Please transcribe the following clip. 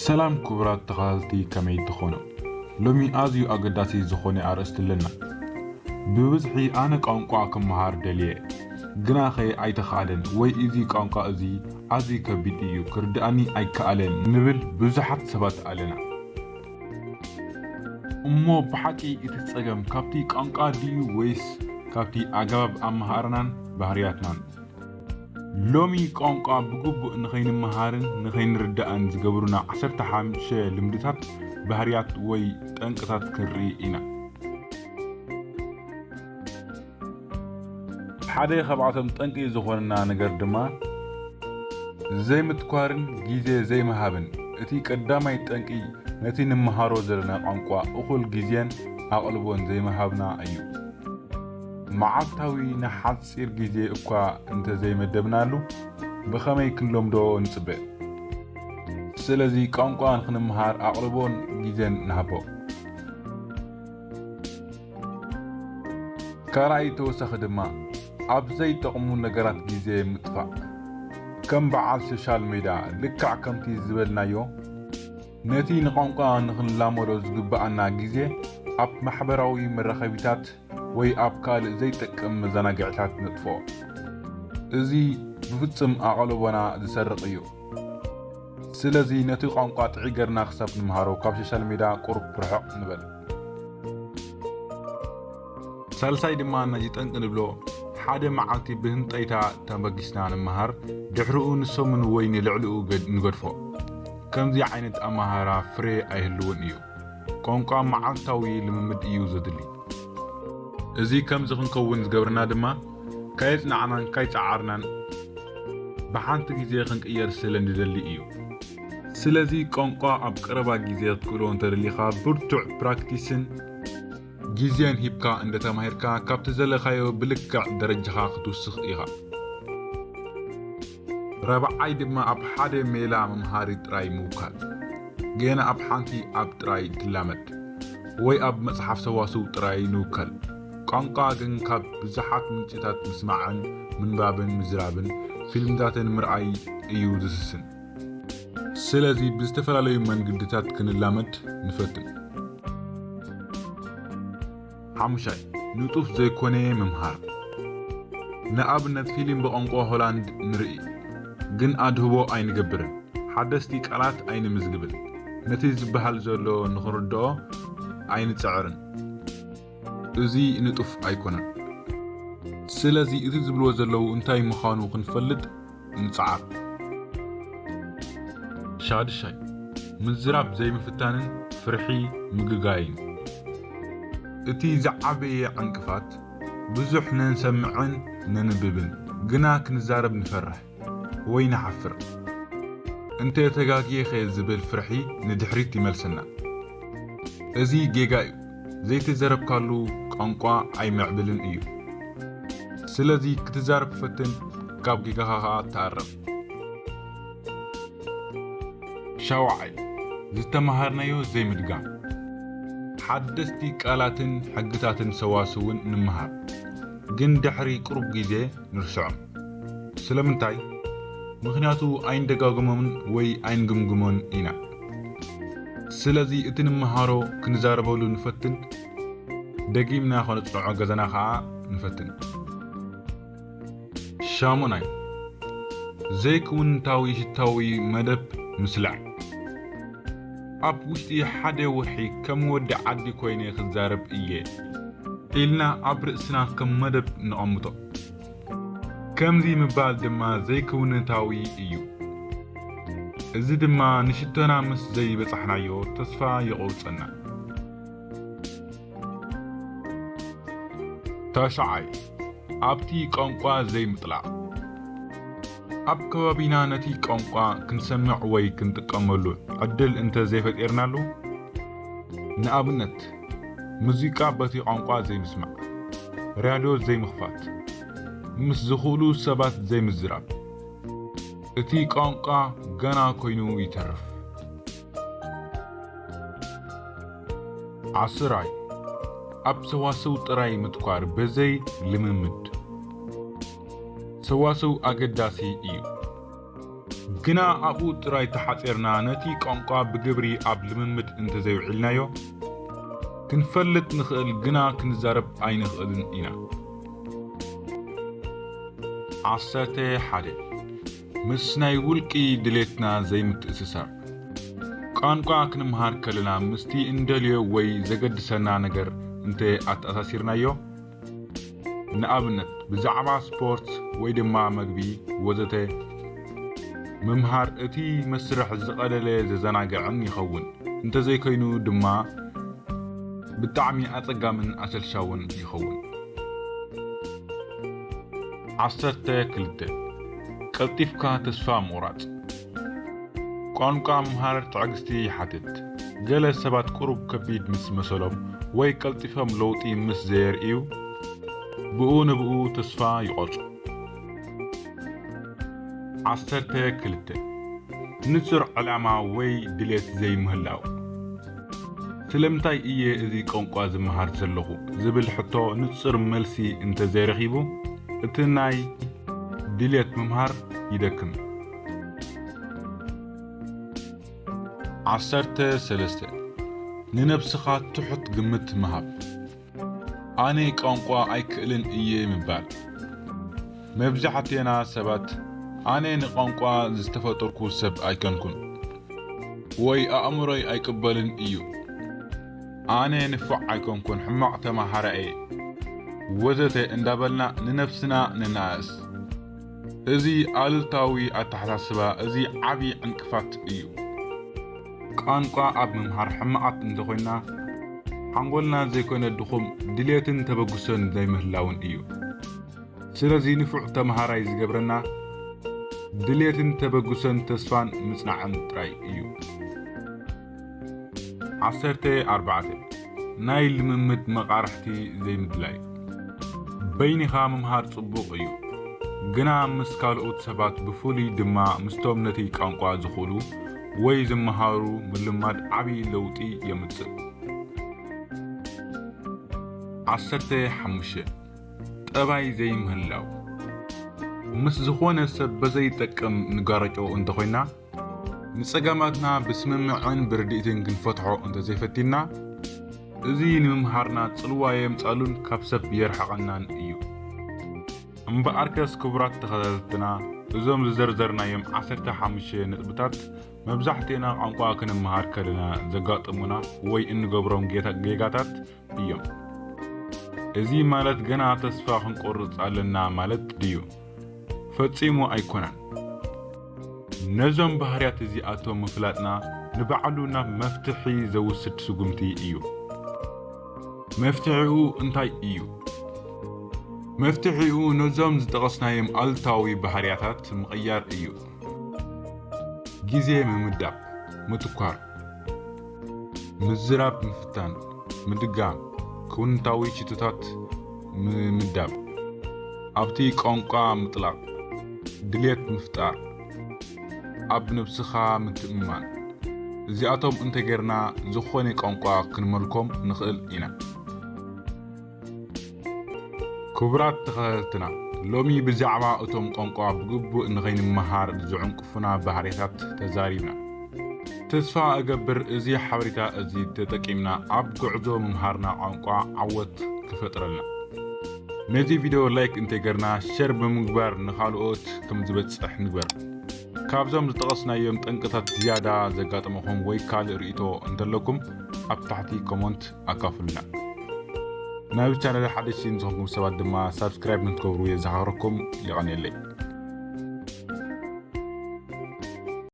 ሰላም ክቡራት ተኸታተልቲ፣ ከመይ ትኾኑ? ሎሚ ኣዝዩ ኣገዳሲ ዝኾነ ኣርእስቲ ኣለና። ብብዝሒ ኣነ ቋንቋ ክመሃር ደልየ፣ ግናኸ ኣይተኻእለን፣ ወይ እዚ ቋንቋ እዚ ኣዝዩ ከቢድ እዩ፣ ክርድኣኒ ኣይከኣለን ንብል ብዙሓት ሰባት ኣለና። እሞ ብሓቂ እቲ ጸገም ካብቲ ቋንቋ ድዩ ወይስ ካብቲ ኣገባብ ኣመሃርናን ባህርያትናን? ሎሚ ቋንቋ ብግቡእ ንኸይንመሃርን ንኸይንርዳእን ዝገብሩና ዓሰርተ ሓሙሽተ ልምድታት፣ ባህርያት ወይ ጠንቅታት ክንርኢ ኢና። ሓደ ካብኣቶም ጠንቂ ዝኾነና ነገር ድማ ዘይምትኳርን ግዜ ዘይምሃብን። እቲ ቀዳማይ ጠንቂ ነቲ ንመሃሮ ዘለና ቋንቋ እኹል ግዜን ኣቕልቦን ዘይምሃብና እዩ። መዓልታዊ ንሓጺር ግዜ እኳ እንተዘይመደብናሉ፣ ብኸመይ ክንለምዶ ንጽበ? ስለዚ ቋንቋ ንኽንመሃር ኣቕልቦን ግዜን ንሃቦ። ካልኣይ ተወሳኺ ድማ ኣብ ዘይጠቕሙ ነገራት ግዜ ምጥፋእ። ከም በዓል ሶሻል ሜድያ፣ ልክዕ ከምቲ ዝበልናዮ፣ ነቲ ንቋንቋ ንኽንላመዶ ዝግብኣና ግዜ ኣብ ማሕበራዊ መራኸቢታት ወይ ኣብ ካልእ ዘይጠቅም መዘናግዕታት ነጥፍኦ። እዚ ብፍጹም ኣቓልቦና ዝሰርቕ እዩ። ስለዚ ነቲ ቋንቋ ጥዒ ገርና ክሳብ ንመሃሮ ካብ ሶሻል ሜድያ ቁሩብ ርሕቕ ንበል። ሳልሳይ ድማ ነዚ ጠንቂ ንብሎ፣ ሓደ መዓልቲ ብህንጠይታ ተበጊስና ንመሃር፣ ድሕሪኡ ንሰሙን ወይ ንልዕሊኡ ገድ-፣ ንገድፎ። ከምዚ ዓይነት ኣመሃራ ፍረ ኣይህልውን እዩ። ቋንቋ መዓልታዊ ልምምድ እዩ ዘድሊ። እዚ ከምዚ ክንከውን ዝገብርና ድማ ካየጽናዕናን ካይጸዓርናን ብሓንቲ ግዜ ክንቅየር ስለ ንደሊ እዩ። ስለዚ ቋንቋ ኣብ ቀረባ ግዜ ክትክእሎ እንተደሊኻ ብርቱዕ ፕራክቲስን ግዜን ሂብካ እንደተማሂርካ ካብቲ ዘለኻዮ ብልክዕ ደረጃኻ ክትውስኽ ኢኻ። ራብዓይ ድማ ኣብ ሓደ ሜላ መምሃሪ ጥራይ ምውካል። ገና ኣብ ሓንቲ ኣብ ጥራይ ትላመድ ወይ ኣብ መጽሓፍ ሰዋስው ጥራይ ንውከል። ቋንቋ ግን ካብ ብዙሓት ምንጭታት ምስማዕን ምንባብን ምዝራብን ፊልምታትን ምርኣይ እዩ ዝስስን። ስለዚ ብዝተፈላለዩ መንገድታት ክንላመድ ንፈትን። ሓሙሻይ፣ ንጡፍ ዘይኮነ ምምሃር። ንኣብነት ፊልም ብቋንቋ ሆላንድ ንርኢ፣ ግን ኣድህቦ ኣይንገብርን፣ ሓደስቲ ቃላት ኣይንምዝግብን፣ ነቲ ዝበሃል ዘሎ ንኽንርድኦ ኣይንጽዕርን። እዚ ንጡፍ ኣይኮነን። ስለዚ እቲ ዝብልዎ ዘለዉ እንታይ ምዃኑ ክንፈልጥ ንጽዓር። ሻድሻይ፣ ምዝራብ ዘይምፍታንን ፍርሒ ምግጋይን። እቲ ዝዓበየ ዕንቅፋት፣ ብዙሕ ነንሰምዕን ነንብብን፣ ግና ክንዛረብ ንፈርሕ ወይ ንሓፍር። እንተ ተጋግየኸ ዝብል ፍርሒ ንድሕሪት ይመልሰና። እዚ ጌጋ እዩ። ዘይተዘረብካሉ ቋንቋ ኣይምዕብልን እዩ። ስለዚ ክትዛረብ ፈትን፣ ካብ ጌጋኻ ኸኣ ተኣረም። ሻውዓይ፣ ዝተመሃርናዮ ዘይምድጋም። ሓደስቲ ቃላትን ሕግታትን ሰዋስውን ንምሃር፣ ግን ድሕሪ ቁሩብ ግዜ ንርስዖም። ስለምንታይ? ምኽንያቱ ኣይንደጋግሞምን ወይ ኣይንግምግሞን ኢና። ስለዚ እቲ ንምሃሮ ክንዛረበሉ ንፈትን፣ ደጊምና ከነጽንዖ ገዛና ኸኣ ንፈትን። ሻሙናይ፣ ዘይክውንታዊ ሽታዊ መደብ ምስላዕ። ኣብ ውሽጢ ሓደ ወርሒ ከም ወዲ ዓዲ ኮይነ ክዛረብ እየ ኢልና ኣብ ርእስና ከም መደብ ነቐምጦ። ከምዚ ምባል ድማ ዘይክውንታዊ እዩ። እዚ ድማ ንሽቶና ምስ ዘይበጻሕናዮ ተስፋ የቑርጸና። ታሽዓይ፣ ኣብቲ ቋንቋ ዘይምጥላቕ። ኣብ ከባቢና ነቲ ቋንቋ ክንሰምዕ ወይ ክንጥቀመሉ ዕድል እንተ ዘይፈጢርናሉ፣ ንኣብነት፣ ሙዚቃ በቲ ቋንቋ ዘይምስማዕ፣ ራድዮ ዘይምኽፋት፣ ምስ ዝኽእሉ ሰባት ዘይምዝራብ፣ እቲ ቋንቋ ገና ኮይኑ ይተርፍ። ዓስራይ፣ ኣብ ሰዋስው ጥራይ ምትኳር ብዘይ ልምምድ። ሰዋስው ኣገዳሲ እዩ። ግና ኣብኡ ጥራይ ተሓጺርና ነቲ ቋንቋ ብግብሪ ኣብ ልምምድ እንተዘይውዒልናዮ፣ ክንፈልጥ ንኽእል ግና ክንዛረብ ኣይንኽእልን ኢና። ዓሰርተ ሓደ፣ ምስ ናይ ውልቂ ድሌትና ዘይምትእስሳር። ቋንቋ ክንምሃር ከለና ምስቲ እንደልዮ ወይ ዘገድሰና ነገር እንተ ኣተኣሳሲርናዮ፣ ንኣብነት ብዛዕባ ስፖርት ወይ ድማ መግቢ ወዘተ፣ ምምሃር እቲ መስርሕ ዝቐለለ ዘዘናግዕን ይኸውን። እንተዘይኮይኑ ድማ ብጣዕሚ ኣጸጋምን ኣሸልሻውን ይኸውን። ዓሰርተ ክልተ፣ ቀልጢፍካ ተስፋ ምቑራጽ። ቋንቋ ምምሃር ትዕግስቲ ይሓትት። ገለ ሰባት ቁሩብ ከቢድ ምስ መሰሎም ወይ ቀልጢፎም ለውጢ ምስ ዘየርእዩ፣ ብኡ ንብኡ ተስፋ ይቖርጹ። ዓሰርተ ክልተ፣ ንጹር ዕላማ ወይ ድሌት ዘይምህላው። ስለምንታይ እየ እዚ ቋንቋ ዝመሃር ዘለኹ ዝብል ሕቶ ንጹር መልሲ እንተዘይረኺቡ፣ እቲ ናይ ድሌት ምምሃር ይደክም። ዓሰርተ ሰለስተ፣ ንነብስኻ ትሑት ግምት ምሃብ። ኣነ ቋንቋ ኣይክእልን እየ ምባል። መብዛሕትኤና ሰባት ኣነ ንቋንቋ ዝተፈጠርኩ ሰብ ኣይኮንኩን ወይ ኣእምሮይ ኣይቅበልን እዩ፣ ኣነ ንፉዕ ኣይኮንኩን፣ ሕማቕ ተማሃራይ እየ ወዘተ እንዳበልና ንነብስና ንነኣእስ። እዚ ኣሉታዊ ኣተሓሳስባ እዚ ዓቢ ዕንቅፋት እዩ። ቋንቋ ኣብ ምምሃር ሕማቓት እንተኾይና፣ ሓንጎልና ዘይኮነ ድኹም ድሌትን ተበግሶን ዘይምህላውን እዩ። ስለዚ ንፉዕ ተምሃራይ ዝገብረና ድሌትን ተበግሶን ተስፋን ምጽናዕን ጥራይ እዩ። ዓሰርተ ኣርባዕተ፣ ናይ ልምምድ መቓርሕቲ ዘይምድላይ። በይንኻ ምምሃር ጽቡቕ እዩ፣ ግና ምስ ካልኦት ሰባት ብፍሉይ ድማ ምስቶም ነቲ ቋንቋ ዝኽእሉ ወይ ዝመሃሩ ምልማድ ዓቢ ለውጢ የምጽእ። ዓሰርተ ሓሙሽተ፣ ጠባይ ዘይምህላው። ምስ ዝኾነ ሰብ በዘይጠቅም ንጋረጮ እንተኾይና፣ ንጸገማትና ብስምምዕን ብርድኢትን ክንፈትሖ እንተዘይፈቲንና፣ እዚ ንምምሃርና ጽልዋ የምጻሉን ካብ ሰብ የርሕቐናን እዩ። እምበኣርከስ ክቡራት ተኸታተልትና፣ እዞም ዝዘርዘርናዮም ዓሰርተ ሓሙሽተ ነጥብታት መብዛሕትኤና ቋንቋ ክንምሃር ከለና ዘጋጥሙና ወይ እንገብሮም ጌታ-፣ ጌጋታት እዮም። እዚ ማለት ገና ተስፋ ክንቆርጽ ኣለና ማለት ድዩ? ፈጺሙ ኣይኮነን። ነዞም ባህርያት እዚኣቶም ምፍላጥና ንባዕሉ ናብ መፍትሒ ዘውስድ ስጉምቲ እዩ። መፍትሒኡ እንታይ እዩ? መፍትሒኡ ነዞም ዝጠቐስናዮም ኣሉታዊ ባህርያታት ምቕያር እዩ። ግዜ ምምዳብ፣ ምትኳር፣ ምዝራብ ምፍታን፣ ምድጋም፣ ክውንታዊ ሽቶታት ምምዳብ፣ ኣብቲ ቋንቋ ምጥላቕ፣ ድሌት ምፍጣር፣ ኣብ ነብስኻ ምትእምማን። እዚኣቶም እንተጌርና ዝኾነ ቋንቋ ክንመልኮም ንኽእል ኢና። ክቡራት ተኸታተልትና፣ ሎሚ ብዛዕባ እቶም ቋንቋ ብግቡእ ንኸይንመሃር ዝዕንቅፉና ባህርያታት ተዛሪብና። ተስፋ እገብር እዚ ሓበሬታ እዚ ተጠቂምና ኣብ ጉዕዞ ምምሃርና ቋንቋ ዓወት ክፈጥረልና። ነዚ ቪድዮ ላይክ እንተይገርና ሸር ብምግባር ንኻልኦት ከም ዝበጽሕ ንግበር። ካብዞም ዝጠቐስናዮም ጠንቅታት ዝያዳ ዘጋጠመኹም ወይ ካልእ ርእይቶ እንተለኩም ኣብ ታሕቲ ኮመንት ኣካፍሉና። ናብ ቻነል ሓደሽቲ ንዝኾንኩም ሰባት ድማ ሳብስክራይብ ንክትገብሩ የዘኻኽረኩም። የቐንየለይ።